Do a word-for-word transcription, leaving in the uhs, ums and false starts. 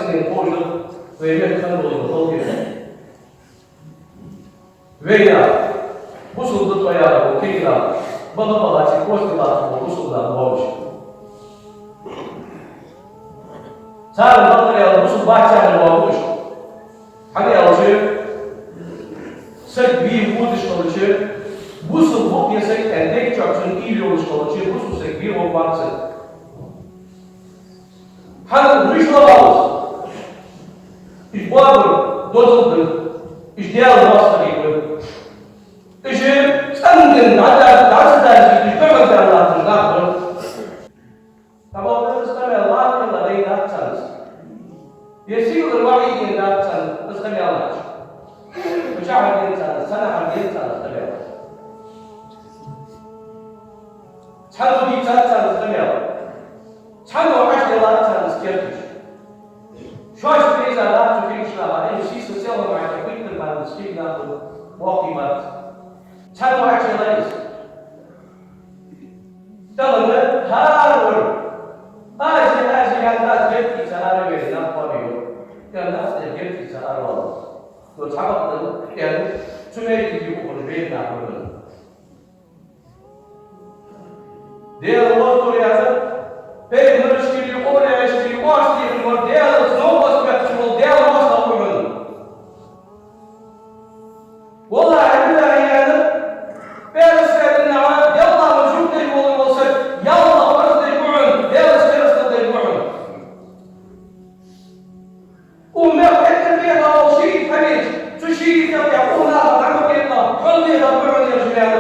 Ховш да вай мехка хинна бола халкъ. Вайна бусалба да тхо яхаш бола кегий нах, баха-бахача костий латташ бола бусалба нах боагӀаш. Царна бакъдар аьлча, бусалба бац яхаш боагӀаш. ХӀана аьлча, саг вий водаш хилча, бусалба ва-кх ер саг аьнна дег чу цун уйла йолаш хилча, бусалба саг вий вовбарца. ХӀана мишта ловалус? Уж боабар дозал да, уж Даьла моастагӀий ба. Уж цӀендан дӀа-, дӀа-, дӀа ца даьлча, уж духьал даьнна латташ нах ба. Тхьамогаш из къамаьл лакхе ла дайнадац царна. Е сигалара вахьийденадац царна из къамаьл лаьтташ. Мичахьара денад царна, сенахьара денад царна из къамаьл. Цхьанне дийцад царна из къамаьл. Цхьанне Ӏочуденнад царна из керташ. Шоаш беза дац цу кегийча наха, е сийсара селхан мара кхийтта бан из кегий нах боккхий бац. Цхьанне Ӏочуделлад из. Тахан хӀара вар, ази, ази, ян аз герга ийца араваьнна нах ба вайна. Ян аз герга ийца араваьнна. Но цхьабакъда, ян, цу мехка юкъе вайна нах ба вайна. Даьла лорадолда, пайхамарашкеи, къуръанашкеи, оаш дийхар Даьла, новкъост бетташ вола Даьла моастагӀа ва хьона. Валлахьи, биллахьи, ян, Пхьарсаца динна Даьла ламаз жугтеш вола вола саг, ялла парз деш ва хьона, Даьлаца керастал деш ва хьона. Укх мехка хьетар беха вола шийтта хьавеча, цу шийтта тӀа укх наха дӀа ма кхетта, хьол беха ва хьона, яхаш, ян,